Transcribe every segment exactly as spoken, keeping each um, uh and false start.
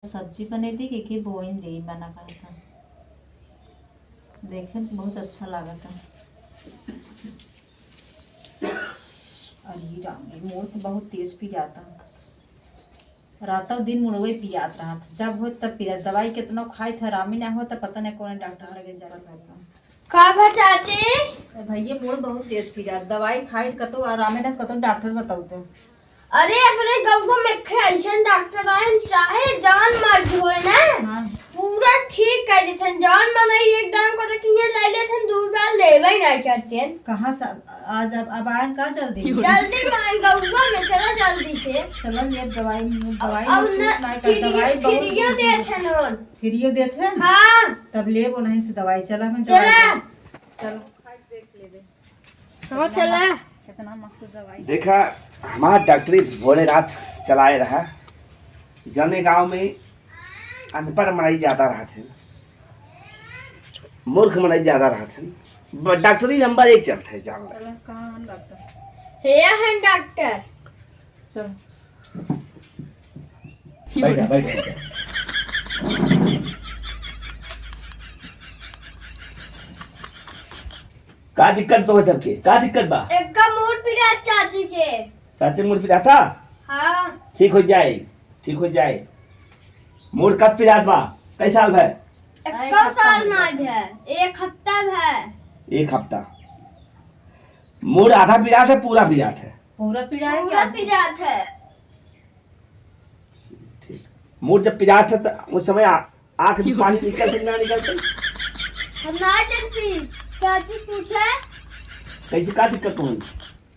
सब्जी बने दी कि, कि बोइन दी बना पाता। देखे तो बहुत अच्छा लागता। अरे राम रे, मोर तो बहुत तेज पिराता। रातौ दिन मुड़वे पिरात रहत, जब हो तब पिरात। दवाई केतनो खाइत है, आरामी ना हो, तब पता नहीं कौन डॉक्टर लगे जात रहता। का भा चाची? ए भैया, मोर बहुत तेज पिरात, दवाई खाइत कतौ आरामे ना, कतौ डॉक्टर बताउते। अरे, अपने गौवा में एक ऐसन डॉक्टर आए, चाहे जवन मर्ज होए ना, हाँ। पूरा ठीक कर देथन। जवन मनई एकदम करे कि यहाँ ले लेथन, दू बार लेवे ना करते। कहाँ से आज अब, अब आए का जल्दी? जल्दी में आए गौवा में, चला जल्दी से। चला ले दवाई, दवाई अब में ना, सूट ना कर, फ्री-, दवाई बहुत फ्रीयो जरूरी है। देथन उन। फ्रीयो देथन? हाँ। तब लेब उन्हीं से दवाई, चला हम चला। दवाई। चलो, खाई देख लेबे। हाँ, चला। कितना मस्त दवाई। देखा, हमार डॉक्टरी भोरे रात चलाए रहा। जौने गांव में अनपढ़ मनई ज्यादा रहत है, मूर्ख मनई ज्यादा रहत है, ब-, डॉक्टरी नंबर एक चलत है, जान ला। चला, कहाँ हम डॉक्टर? हे हन डॉक्टर। चलो। बैठ जा, बैठ जा। का दिक्कत तो है सबके? का दिक्कत बा? एक्का मूड़ पीड़ा चाची के। चाची मूड़ पीड़ा था? हाँ। ठीक हो जाए, ठीक हो जाए। मूड़ कब पीड़ात बा? कई साल भर? एक्का साल ना भर, एक हफ्ता भर। एक हफ्ता। मूड़ आधा पीड़ात है, पूरा पीड़ात है? पूरा पीड़ा है पूरा क्या? पीड़ात है। ठीक। मूड़ जब पिरात है, तो उस समय आ-, आँख में पानी निकलते ना निकलते? हम ना जानती। चाची पूछे। कैसे, का दिक्कत हो?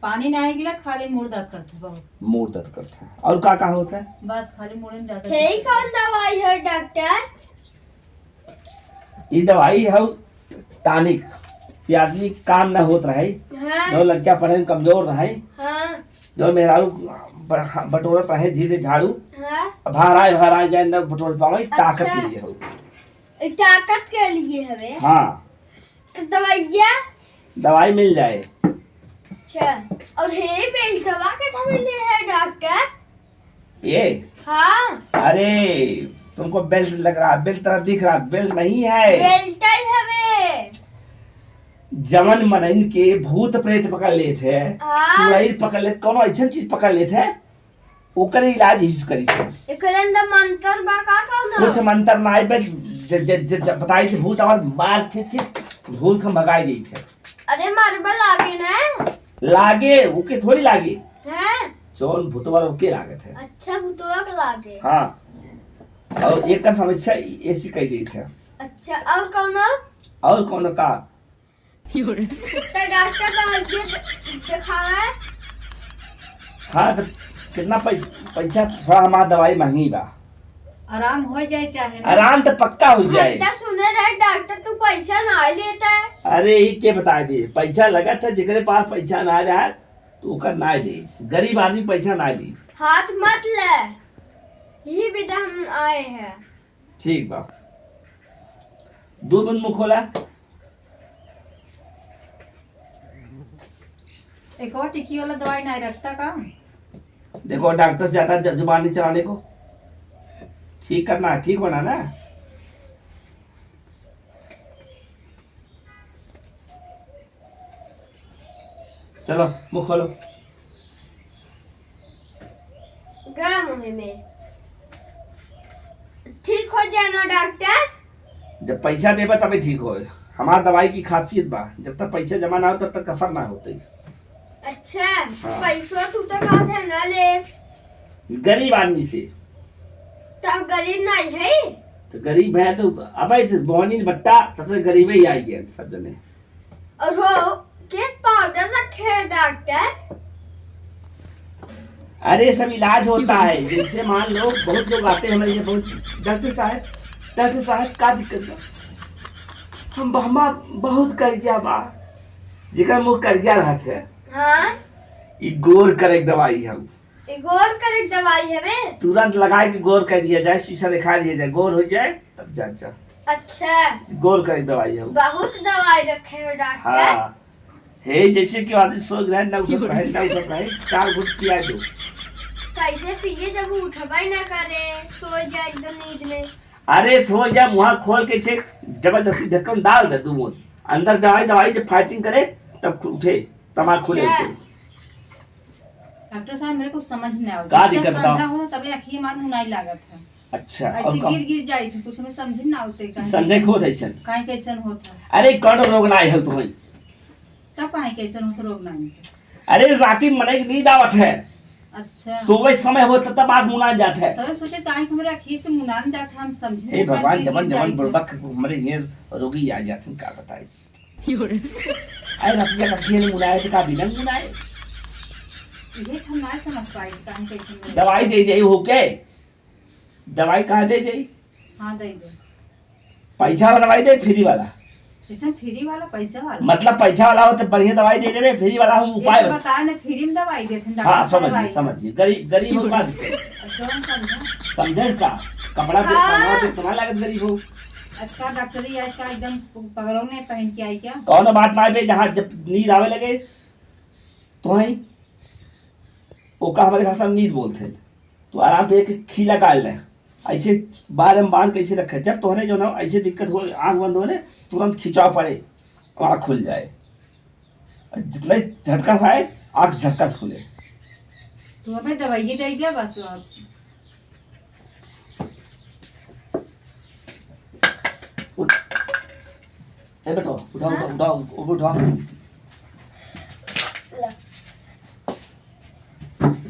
पानी ना गिरा, खाली मूड़ दर्द करता है बहुत। मूड़ दर्द करता है। और का, का होता है? बस खाली मूड़ में ज्यादा यही दर्द कौन दवाई है डॉक्टर? ई दवाई है टॉनिक, कि आदमी काम न होत रहे, हाँ। जो लड़का पढ़े में कमजोर रहे, हाँ। जो मेहरारू ब-, बटोरत रहे धीरे झाड़ू, हाँ। अब भाराए भाराए जाए न बटोर पावे, ताकत अच्छा। के लिए हो। ई ताकत के लिए हवे। हाँ। तो दवाइया? दवाई मिल जाए। अच्छा, और हे बेल्टवा के था मिले है डॉक्टर? ये? हाँ। अरे, तुमको बेल्ट लग रहा है, बेल्ट तरह दिख रहा है, बेल्ट नहीं है। बेल्ट ही हवे। जवन मनइन के भूत प्रेत पकड़ लेत है, हाँ। चुड़ैल पकड़ लेत, कौनो ऐसन चीज पकड़ लेत है, ओकर इलाज हिस करी थे। एकरे अंदर मंतर बा का कौनो? कुछ मंतर ना आए, बस ज-, ज-, ज-, ज-, बताई थे भूत और मार खींच के भूत हम भगाई दी थे। अरे मरबा लागे ना? लागे, ओके थोड़ी लागे। हैं? जौन भूतवा ओके लागत है। अच्छा, भूतवा के लागे। हाँ। और एक का समस्या ऐसी कह दी थे। अच्छा, और कौनो? और कौनो का? तो डॉक्टर तो आज दे-, दिखावे। हाँ, तो कितना पैस-, पैसा? थोड़ा हमार दवाई महंगी बा। आराम हो जाए चाहे ना। आराम तो पक्का हो जाए। हम तो सुने रहे डॉक्टर तू पैसा ना लेता है। अरे, ये के बता दे, पैसा लगत है, जेकरे पास पैसा ना रहा, तो ओकर ना ले। गरीब आदमी पैसा ना ली। हाथ मत ले, यही विधा हम आए हैं। ठीक बा, दो बूंद मुँह खोला। एक और टिकी वाला दवाई नहीं रखता का? देखो, डॉक्टर से ज्यादा ज-, जुबान नहीं चलाने को। ठीक करना है, ठीक होना ना। चलो, मुँह खोलो। गा मुँह में। ठीक हो जाए ना डॉक्टर? जब पैसा देबा तबे ठीक होए। हमार दवाई की खासियत बा, जब तक पैसा जमा ना हो तब तक कफर ना होते। अच्छा, हाँ। पैसवा तू तो कहत है ना ले। गरीब आदमी से। तो हम गरीब नहीं है? तो गरीब है तो अब ऐसे बोनी बट्टा तब से गरीबे ही आई है सब जने। और हो, के पाउडर रखे हैं डॉक्टर? अरे, सब इलाज होता है। जैसे मान लो, बहुत लोग आते हैं हमारे यहाँ, बहुत, "डॉक्टर साहब, डॉक्टर साहब, का दिक्कत बा?" हम, "हमार बहुत करिया बा।" जेकर मुँह करिया रहत है, हाँ। ई गोर करे के दवाई है। ई गोर करे के दवाई हवे? तुरंत लगाए के गोर कर दिया जाए, शीशा दिखा दिया जाए, गोर हो जाए, तब जा, जा। अच्छा। गोर करे के दवाई है। बहुत दवाई रखे हो डॉक्टर। हाँ। हे, जैसे कि आदमी सोच रहे, ना उठत रहे, ना उठत रहे, चार घूंट पिया दो। कैसे पिए जब उठबे ना करे, सो जाए एकदम नींद में। अरे सो जा, मुँह खोल के चेक, जबरदस्ती ढक्कन डाल दे दू बूंद। अंदर दवाई, दवाई जब फाइटिंग करे तब उठे, तब आँख खुले अच्छा। उठे। डॉक्टर साहब, मेरे को समझ में ना आवत। का जब दिक्कत बताओ? समझा हो, तबे अखिए मार मुनाई लागत है। अच्छा, और ऐसे कब? गिर, गिर जाई थी, कुछ में समझ में ना आवते, काहे संदेह कैसन, होत है ऐसन? काहे कैसन होत है? अरे, कौन रोग ना आए हो तुम्हें? तब काहे कैसन होत रोग ना आए? अरे, राती मनई के नींद आवत है। अच्छा। सोवे समय होत तब आँख मुना जात है। तबे सोचे काहे कि हमरे अखिए से मुनान जात है, हम समझे हे ना भगवान, पाती, जवन, गिर जवन जाई थी। बुड़बक हमरे ये रोगी आ जात हैं, का बताई। अरे रतिया का खेल मुनाए तो का बिना मुनाए? ये हम ना समझ पाए, काहे कैसे मुनाए? दवाई दे दे हो के? दवाई कहाँ दे दे? हाँ, दे दे। पैसा वाला दवाई दे, फ्री वाला? जैसे फ्री वाला, पैसा वाला? मतलब पैसा वाला हो तो बढ़िया दवाई दे देबे, फ्री वाला हम ये उपाय तो बता- बताए ना, फ्री में दवाई देते हैं, हाँ, डॉक्टर समझ गए, साहब आए। समझ गए। गरीब, गरीब हो बात से। अब जौन समझा। समझे का? कपड़ा दे, हाँ। पहनावा दे, तुम्हारा लागत गरीब हो। अच्छा, डॉक्टरी आज का एकदम पगड़ौने पहन के आई क्या? कौनो बात ना बे, जहाँ जब नींद आवे लगे, तो है, ओका हमारे भाषा में नींद बोलते हैं। तो आराम से एक खीला काट ले, ऐसे बार में बांध के ऐसे रखे। जब तोहरे जो ना ऐसे दिक्कत हो, आँख बंद हो ने, तुरंत खिंचाव पड़े, आँख खुल जाए। जितना ही झटका खाए, आँख झटका से खुले। तू हमें दवाई दे दे बस अब। उठ। ए बेटो, उठाओ, हाँ? उठाओ, उठाओ, उठाओ।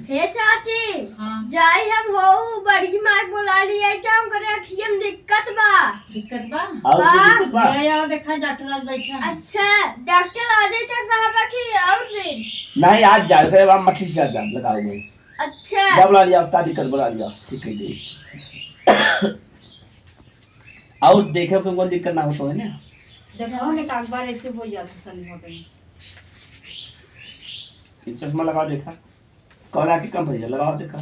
हे चाची, हाँ। जाई हम हो बड़की माँ के बोला लिया, क्या उनकरे अखियन दिक्कत बा? दिक्कत बा? और कोई हाँ। दिक्कत बा? ले आओ, देखा डॉक्टर आज बैठा है। अच्छा, डॉक्टर आ जाए तो साहब की और दिन? नहीं, आज जाए थे, हम मट्ठी से लगाओ। अच्छा। जा बुला लिया, का दिक्कत बुला लिया, ठीक है जी। और देखे को कोई दिक्कत ना हो तो है ना? देखाओ ने, कागबार ऐसे हो जाता सन होते हैं। ये चश्मा लगाओ, देखा। कौन आके कम भैया, लगाओ, देखा।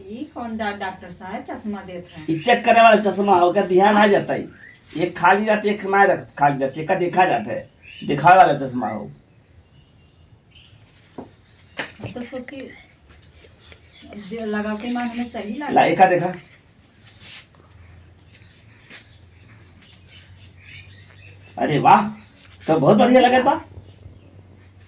ई कौन डा-, डॉक्टर साहब चश्मा देत हैं? ई चेक करे वाला चश्मा हो, ओकर ध्यान आ जाता है। एक खाली रहत, एक ना रहत, खाली रहत, एक देखा जाता है। दिखावे वाला चश्मा हो। हम तो सोची, दे-, लगाते मान हमें सही लगा। ला, एका देखा। अरे वाह, तो बहुत बढ़िया लगत बा।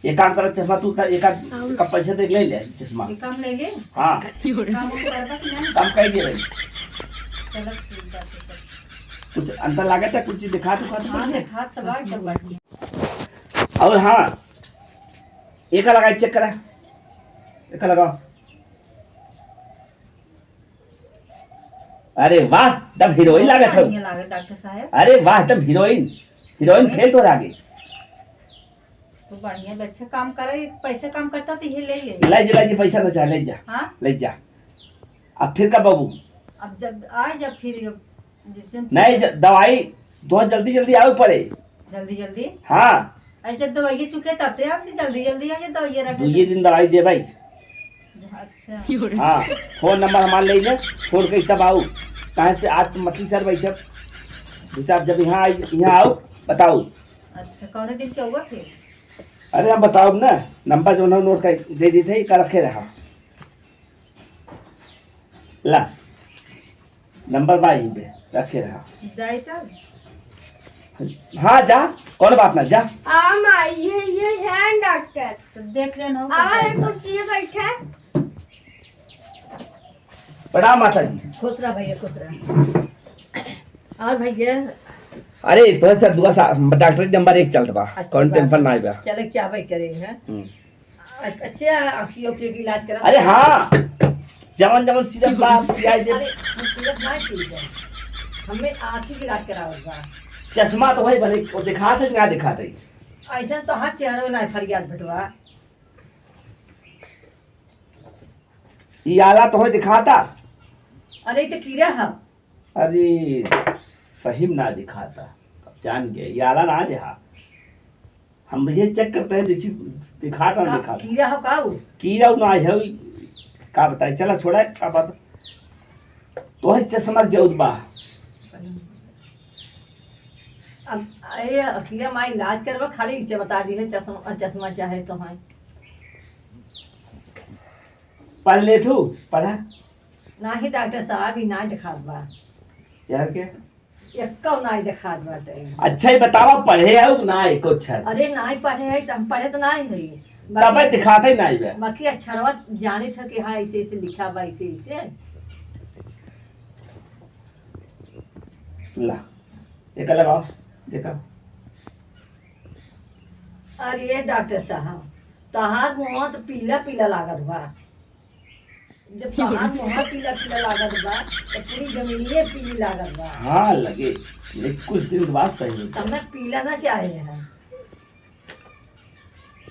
एक काम कर, चश्मा तू का, एक आध, हाँ। का पैसा दे ले ले चश्मा। एक काम ले ले। हाँ। काम करबा कि नहीं? काम कर दिए भाई। चलो ठीक बा, ठीक बा। कुछ अंतर लागत है, कुछ चीज दिखा, दिखा, दिखा। हाँ, दिखा, तब एकदम बढ़िया। और हाँ, एका लगाई, चेक करा, एका लगाओ। अरे वाह, एकदम हीरोइन लागत हो। बढ़िया लागत डॉक्टर साहब। अरे वाह, एकदम हीरोइन, हीरोइन हीरोइन? फेल तो आगे। तो बढ़िया, अच्छा काम करे, पैसे काम करता तो ये ले ले। ले जा, ले जा, पैसा ना चाहे, ले जा। हाँ? ले जा। अब फिर कब आबू? अब जब आए, जब फिर जब जैसे नहीं, ज-, दवाई तो जल्दी जल्दी आवे पड़े। जल्दी जल्दी? हाँ। अरे जब दवाई चुके तब तो आपसे जल्दी जल्दी आए, दवाई रखे दुइये तो। दिन दवाई दे भाई। अच्छा। हाँ, फोन नंबर हमार ले ले, फोन कई तब आऊ। काहे से आज तुम मछली सर बैठे, दो चार जब यहाँ आई, यहाँ आऊ, बताऊ। अच्छा, कौने दिन के हुआ फिर? अरे हम बताओ ना, नंबर जो नोट कर दे दी थे, का रखे रहा। ला, नंबर बा यहीं पे, रखे रहा। जाई तब? हाँ, जा, कौन बात ना, जा। हाँ, माँ, ये, ये है डॉक्टर। तो देख लेना हो आवा कब है, कुर्सी पे बैठा। प्रणाम माता जी। खुश रहा भैया, खुश रहा। और भैया? अरे, तो सर, दुआ सा, डॉक्टर नंबर एक चलत बा, अच्छी कौन बात टेंशन है। ना आइबा। चले, क्या भाई करेंगे, हैं? हम्म। अ-, अच्छा, आँखियों के इलाज करा अरे सकते हैं? हाँ, जवन जवन सिरप बा, आप पियाई दे। अरे, हम सिरप ना पी जाए, हमें आँखी के इलाज करावल बा। चश्मा तो वही बने, वो दिखात है कि ना दिखात है? ऐसा तो हाथ चेहरा ना फरियाद भटवा। ई आला तो वही दिखाता। अरे, ई तो कीड़ा है। अरे, सही में ना दिखाता, अब जान गए, ई आला ना दिखा। हम ये चेक करते हैं, देखी, दिखाता ना का दिखाता। कीड़ा हो का वो? कीड़ा ना है, वो का बताए, चला छोड़ा, का बात। तो है चश्मा जरूर बा। अब ये कीड़ा माई इलाज करवा, खाली इनसे बता दी है चश्मा, चश्मा चाहे तो है। पढ़ ले तू, पढ़ा। नाही डॉक्टर साहब, ई नाही देखात बा। यार के? एक्को नाही देखात बाटे। अच्छा, ई बतावा, पढ़े हउ कि ना एको अक्षर? अरे, नाही पढ़े है, त हम पढ़े त नाही है। तब बाकी, दिखाते नाही बा। बाकी अक्षरवा जाने था कि हाँ, ऐसे, ऐसे लिखा बा, ऐसे, ऐसे। ला, एका लगावा, देखा। अरे डॉक्टर साहब, तहार मुँह तो पीला पीला लागत बा। जब तहार मुँह पीला पीला लागत बा, तो पूरी जमीनिये पीली लागत बा। हाँ, लगे, लेकिन कुछ दिन के बाद सही हो जाए। हमें पीला ना चाहे है।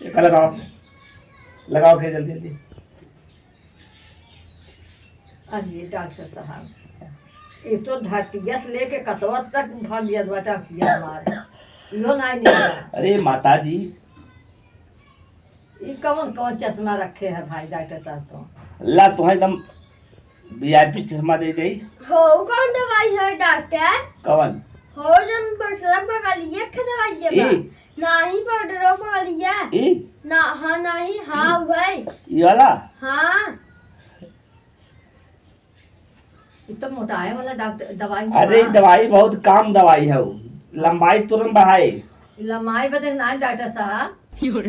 एका लगावा, लगावा के जल्दी जल्दी। अरे डॉक्टर साहब, ये तो धरतिया से लेके कसवा तक भाग गया बा, टाँकिया हमार। इहो नाही निकला। अरे माता जी। ई कौन कौन चश्मा रखे है भाई डॉक्टर साहब तो? ला, तुम्हें एकदम वीआईपी चश्मा दे गई। हो, कौन दवाई है डॉक्टर? कौन? हो, जौन बटला बगलिए के दवाई है बा। ई? नाही, पाउडरो बगलिए। ई? ना, हाँ, नाही, हाँ, ई? वही। ई वाला? हाँ। ई तो मोटाए वाला डॉक्टर दवाई है अरे, ई बा। दवाई बहुत काम दवाई है, लंबाई तुरंत बढ़ाए। लंबाई बदे ना डॉक्टर साहब। ई तो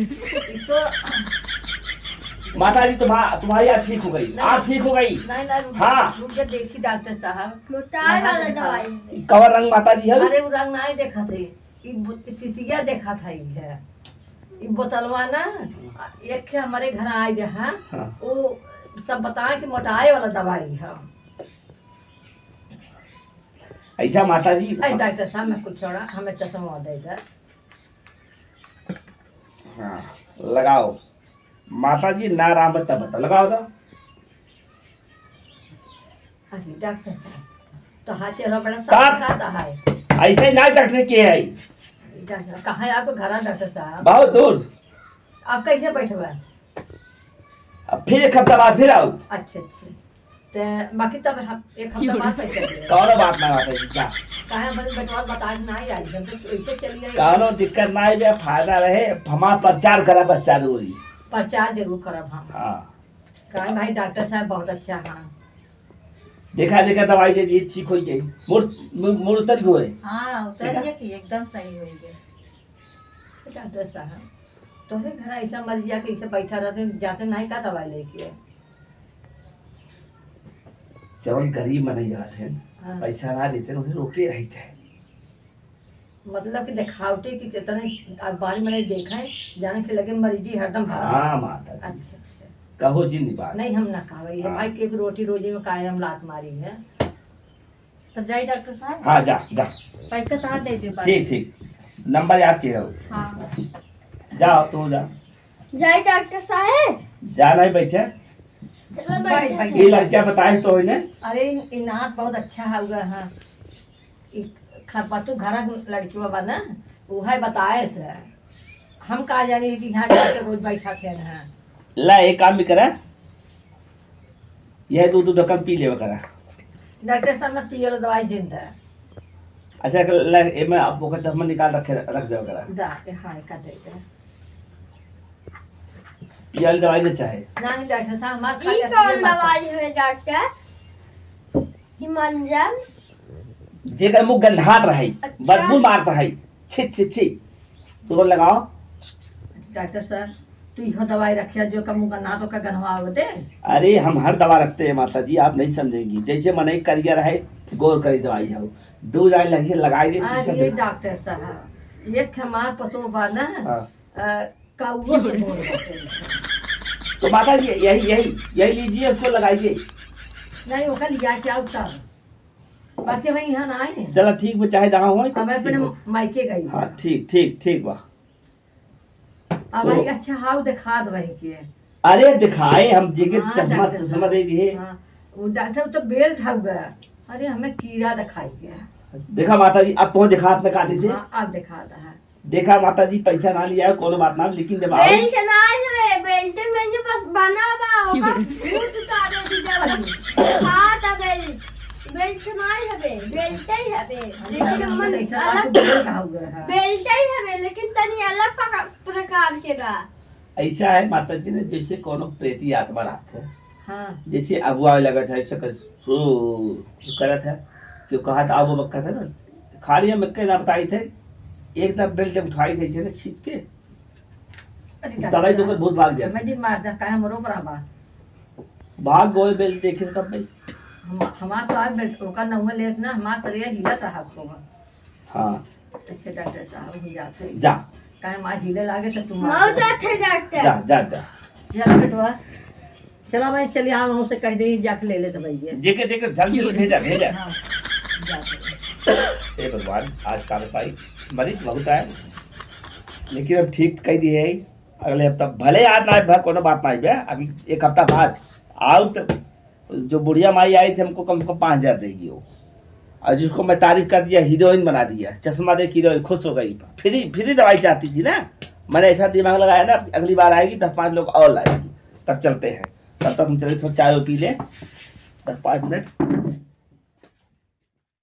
माता जी, तुम्हा-, तुम्हारी आँख ठीक हो गई, नहीं। आँख ठीक हो गई। नहीं, नहीं, रुक, हाँ। रुक जा, देखी डॉक्टर साहब। मोटाए वाला दवाई। कवर रंग माता जी है? अरे, वो रंग नहीं देखा थे। ई बो-, शीशिया देखा था, ई है। ई बोतलवा ना, एक ठे हमरे घर आए रहा, हाँ। वो सब बताए कि मोटाए वाला दवाई है। ऐसा माता जी। ऐ डॉक्टर साहब, मैं कुछ छोड़ा, हमें चश्मा दे दे। हाँ, लगाओ। माता जी, ना आराम है तब बता, लगाओ तो। अरे डॉक्टर साहब, तो हाथ चेहरा बड़ा का? साफ दिखाता है। ऐसे ही ना डॉक्टर के है। डॉक्टर, कहाँ है आपको घर, डॉक्टर साहब? बहुत दूर। आप कैसे बैठबा? अब फिर एक हफ्ता बाद फिर आओ। अच्छा, अच्छा। ते बाकी तब हम एक हफ्ता बाद पैसा देंगे। कौनो बात ना बात है, जा। काहे हमारे बेटवा बता के ना आई, हम तो ऐसे चली आई। कौनो दिक्कत ना आई, बे फायदा रहे, हमार प्रचार करा बस चालू होई। प्रचार जरूर करब हम। हाँ। काहे भाई, डॉक्टर साहब बहुत अच्छा है। देखा, देखा, दवाई दे दी, ठीक हो जाई। मूड़, मूड़, मूड़ उतर गयो है। हाँ, उतर देखा? गया कि एकदम सही हो गया। डॉक्टर साहब, तोहरे घर ऐसा मरीज आके ऐसे बैठा रहते, जाते नहीं का दवाई लेके? जवन गरीब मनई रहत हैं, हाँ। पैसा ना देते, उन्हें रोके रहते हैं। मतलब कि देखावटी कि कितने अखबार में नहीं देखा है, जाने के लगे मरीजी हरदम भरा। हाँ, माता जी। अच्छा, अच्छा। कहो जी, नहीं बात। नहीं, हम ना कहवे, ये हाँ। भाई के रोटी रोजी में काहे हम लात मारी है। तो जाई डॉक्टर साहब? हाँ, जा, जा। पैसा तो दे दे, ठीक, ठीक। नंबर याद किया हो। हाँ। जाओ, तू जा। जाई डॉक्टर साहब? जा नहीं बैठे। चलो बैठ, बैठ। ये लड़का बताए तो इन्हें। अरे, इन, इनार बहुत अच्छा है, उगा, हाँ। ई खरपतू घर क लड़किवा बा ना, उहे बताए से। हम का जानी कि यहाँ जाके रोज बैठा थे ना। ला, एक काम भी करा, यह दो, दो ढक्कन पी लेवा करा। डॉक्टर साहब, मैं पियल दवाई जिंदा। अच्छा, कर ले, ए में आप ओकर चश्मा निकाल रखे, रख देवा करा। दा, ए, हाँ, का दे दे। पियल दवाई दे चाहे। नहीं, डॉक्टर साहब, हमार ई खाली कौन पियल मत दवाई है, डॉक्टर? ई मंजन? जेकर मुंह गंधात रहे, अच्छा। बदबू मारत रहे, छी, छी, छी। तुरंत लगाओ। डॉक्टर साहब, तू इहो दवाई रखिया, जो का मुंह गंधात, ओका गंधवा होते। अरे, हम हर दवा रखते हैं माता जी, आप नहीं समझेंगी। जैसे मनई करिया रहे, गोर करी दवाई हो। दो जाए लगी से लगाई दे, शीशे अरे में। डॉक्टर साहब, एक हमार पतो बा ना, हाँ। अ, कौओ से बोल रहे हैं। तो माता जी, यही, यही, यही लीजिए, इसको लगाइए। नहीं, ओका लिया के आओ तब। बाकी मैं यहाँ ना आए। चला ठीक बा, चाहे जहाँ होए, अब मैं अपने ठीक बा। मायके गई। हाँ, ठीक, ठीक, ठीक बा। अब तो भाई अच्छा हाउ दिखा दो भाई के। अरे दिखाए, हम जेके हाँ, चश्मा, डॉक्टर चश्मा साहब। दे दिए। हाँ, वो डॉक्टर तो बेल्ट हउगा। अरे हमें कीड़ा दिखाई गया। देखा माता जी, अब तो दिखात न काटे से। हाँ, अब दिखाता है। देखा माता जी, पैसा ना लिया है, कोनो बात ना, लेकिन जब आओ। बेल्ट ना है, बेल्ट में जो बस बना बा, ओका भूत उतारे दी जब। हाँ, तब बेल्ट, बेल्ट ना है बे, बेल्ट ही है बे। लेकिन मन अलग, बेल्ट ही है बे, लेकिन तनी अलग प्रका-, प्रकार के बा। ऐसा है माता जी ने, जैसे कोनो प्रेती आत्मा रहत है, हाँ। जैसे अगुआ लगत है, ऐसे कर, सो करत है, कि कहा था, अब मक्का था ना, खाली हम मक्के ना बताई थे, एक दम बेल्ट उठाई थे, ऐसे ना खींच के, अरे, दवाई तो कर बहुत भाग जाए। मैं जी मार जा, काहे हमरो पर आवा। भाग गोल बेल्ट देखे कब भाई? हम, हमार तो आज बेल्ट, ओकर नहुआ लेत ना, हमार सरिया हिलत रहा को। हाँ। अच्छा, डॉक्टर साहब, हम जात है। जा। काहे मार हिले लागे तो तुम मार मार दो। जात है, डॉक्टर। जा, जा, जा। चला बेटवा, चला भाई, चलिए, हम उनसे कह दे, जाके ले ले तो भैया। जेके, जेके, जल्दी से भेजा, भेजा। हाँ, जात है। हे भगवान, आज का बताई, मरीज बहुत आए, लेकिन अब ठीक कह दिए है। अगले हफ्ता भले आज ना आए, कोनो बात ना आए, अभी एक हफ्ता बाद आओ तो जो बुढ़िया माई आई थी, हमको कम से कम पाँच हजार देगी वो। और जिसको मैं तारीफ कर दिया, हीरोइन बना दिया, चश्मा देख हीरोइन खुश हो गई। फ्री, फ्री दवाई चाहती थी ना, मैंने ऐसा दिमाग लगाया ना, अगली बार आएगी, दस पाँच लोग और लाएगी। तब चलते हैं, तब तक हम चले, थोड़ा चाय पी ले, दस पाँच मिनट।